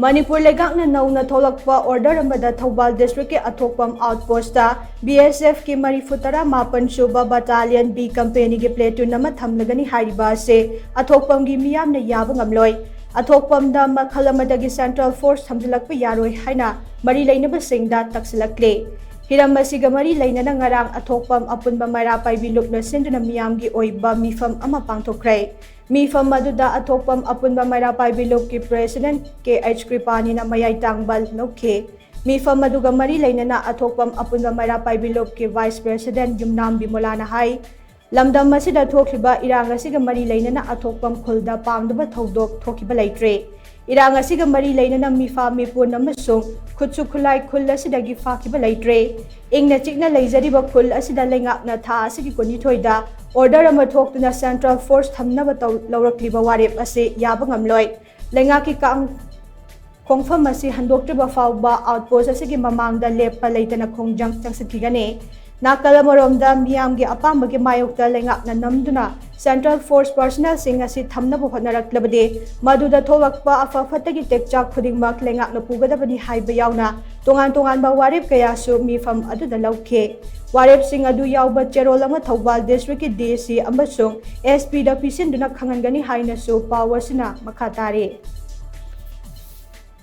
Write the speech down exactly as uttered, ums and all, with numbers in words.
ꯃꯅꯤꯄꯨꯔ ꯂꯩꯉꯥꯛꯅ ꯅꯧꯅ ꯊꯣꯛꯂꯛꯄ order ꯑꯃꯗ ꯊꯧꯕꯥꯜ district ꯀꯤ ꯑꯊꯣꯛꯄꯝ outpost ꯇ B S F ꯀꯤ ꯃꯔꯤꯐꯨ ꯇꯔꯥ ꯃꯥꯄꯟ ꯁꯨꯕ battalion B company ꯒꯤ platoon ꯑꯃ ꯊꯝꯂꯒꯅꯤ ꯍꯥꯏꯔꯤꯕ ꯑꯁꯤ ꯑꯊꯣꯛꯄꯝꯒꯤ ꯃꯤꯌꯥꯝꯅ ꯌꯥꯕ ꯉꯝꯂꯣꯏ꯫ ꯑꯊꯣꯛꯄꯝꯗ ꯃꯈꯜ ꯑꯃꯗꯒꯤ central force ꯊꯝꯖꯤꯜꯂꯛꯄ ꯌꯥꯔꯣꯏ ꯍꯥꯏꯅ ꯃꯔꯤ ꯂꯩꯅꯕꯁꯤꯡꯗ ꯇꯛꯁꯤꯜꯂꯛꯂꯤ꯫ ꯍꯤꯔꯝ ꯑꯁꯤꯒ ꯃꯔꯤ ꯂꯩꯅꯅ ꯉꯔꯥꯡ ꯑꯊꯣꯛꯄꯝ ꯑꯄꯨꯟꯕ ꯃꯩꯔꯥ ꯄꯥꯏꯕꯤ ꯂꯨꯞꯅ ꯁꯤꯟꯗꯨꯅ ꯃꯤꯌꯥꯝꯒꯤ ꯑꯣꯏꯕ ꯃꯤꯐꯝ ꯑꯃ ꯄꯥꯡꯊꯣꯛꯈ꯭ꯔꯦ꯫ ꯃꯤꯐꯝ ꯑꯗꯨꯗ ꯑꯊꯣꯛꯄꯝ ꯑꯄꯨꯟꯕ ꯃꯩꯔꯥ ꯄꯥꯏꯕꯤ ꯂꯨꯞꯀꯤ president K H ꯀ꯭ꯔꯤꯄꯥꯅꯤꯅ ꯃꯌꯥꯏ ꯇꯥꯡꯕ ꯂꯧꯈꯤ꯫ ꯃꯤꯐꯝ ꯑꯗꯨꯒ ꯃꯔꯤ ꯂꯩꯅꯅ ꯑꯊꯣꯛꯄꯝ ꯑꯄꯨꯟꯕ ꯃꯩꯔꯥ ꯄꯥꯏꯕꯤ ꯂꯨꯞꯀꯤ vice president ꯌꯨꯝꯅꯥꯝ ꯕꯤꯃꯣꯂꯥꯅ ꯍꯥꯏ, ꯂꯝꯗꯝ ꯑꯁꯤꯗ ꯊꯣꯛꯂꯤꯕ ꯏꯔꯥꯡ ꯑꯁꯤꯒ ꯃꯔꯤ ꯂꯩꯅꯅ ꯑꯊꯣꯛꯄꯝ ꯈꯨꯜꯗ ꯄꯥꯝꯗꯕ ꯊꯧꯗꯣꯛ ꯊꯣꯛꯈꯤꯕ ꯂꯩꯇ꯭ꯔꯤ꯫ ꯏꯔꯥꯡ ꯑꯁꯤꯒ ꯃꯔꯤ ꯂꯩꯅꯅ ꯃꯤꯐꯥ ꯃꯤꯄꯨꯟ ꯑꯃꯁꯨꯡ ꯈꯨꯠꯁꯨ ꯈꯨꯠꯂꯥꯏ ꯈꯨꯜ ꯑꯁꯤꯗꯒꯤ ꯐꯥꯈꯤꯕ ꯂꯩꯇ꯭ꯔꯤ꯫ ꯏꯪꯅ ꯆꯤꯛꯅ ꯂꯩꯖꯔꯤꯕ ꯈꯨꯜ ꯑꯁꯤꯗ ꯂꯩꯉꯥꯛꯅ ꯊꯥ ꯑꯁꯤꯒꯤ ꯀꯨꯟꯅꯤꯊꯣꯏꯗ order ꯑꯃ ꯊꯣꯛꯇꯨꯅ central force ꯊꯝꯅꯕ ꯇꯧ-, ꯂꯧꯔꯛꯂꯤꯕ ꯋꯥꯔꯦꯞ ꯑꯁꯤ ꯌꯥꯕ ꯉꯝꯂꯣꯏ꯫ ꯂꯩꯉꯥꯛꯀꯤ ꯀꯥꯡ-, ꯈꯣꯡꯐꯝ ꯑꯁꯤ ꯍꯟꯗꯣꯛꯇ꯭ꯔꯤꯕ ꯐꯥꯎꯕ outpost ꯑꯁꯤꯒꯤ ꯃꯃꯥꯡꯗ ꯂꯦꯞꯄ ꯂꯩꯇꯅ ꯈꯣꯡꯖꯪ ꯆꯪꯁꯤꯟꯈꯤꯒꯅꯤ꯫ ꯅꯥꯀꯜ ꯑꯃꯔꯣꯝꯗ ꯃꯤꯌꯥꯝꯒꯤ ꯑꯄꯥꯝꯕꯒꯤ ꯃꯥꯌꯣꯛꯇ ꯂꯩꯉꯥꯛꯅ ꯅꯝꯗꯨꯅ central force personnel ꯁꯤꯡ ꯑꯁꯤ ꯊꯝꯅꯕ ꯍꯣꯠꯅꯔꯛꯂꯕꯗꯤ ꯃꯗꯨꯗ ꯊꯣꯛꯂꯛꯄ ꯑꯐ ꯐꯠꯇꯒꯤ ꯇꯦꯛꯆꯥꯛ ꯈꯨꯗꯤꯡꯃꯛ ꯂꯩꯉꯥꯛꯅ ꯄꯨꯒꯗꯕꯅꯤ ꯍꯥꯏꯕ ꯌꯥꯎꯅ ꯇꯣꯉꯥꯟ ꯇꯣꯉꯥꯟꯕ ꯋꯥꯔꯦꯞ ꯀꯌꯥꯁꯨ ꯃꯤꯐꯝ ꯑꯗꯨꯗ ꯂꯧꯈꯤ꯫ ꯋꯥꯔꯦꯞꯁꯤꯡ ꯑꯗꯨ ꯌꯥꯎꯕ ꯆꯦꯔꯣꯜ ꯑꯃ ꯊꯧꯕꯥꯜ district ꯀꯤ D C ꯑꯃꯁꯨꯡ S P ꯗ ꯄꯤꯁꯤꯟꯗꯨꯅ ꯈꯪꯍꯟꯒꯅꯤ ꯍꯥꯏꯅꯁꯨ ꯄꯥꯎ ꯑꯁꯤꯅ ꯃꯈꯥ ꯇꯥꯔꯤ꯫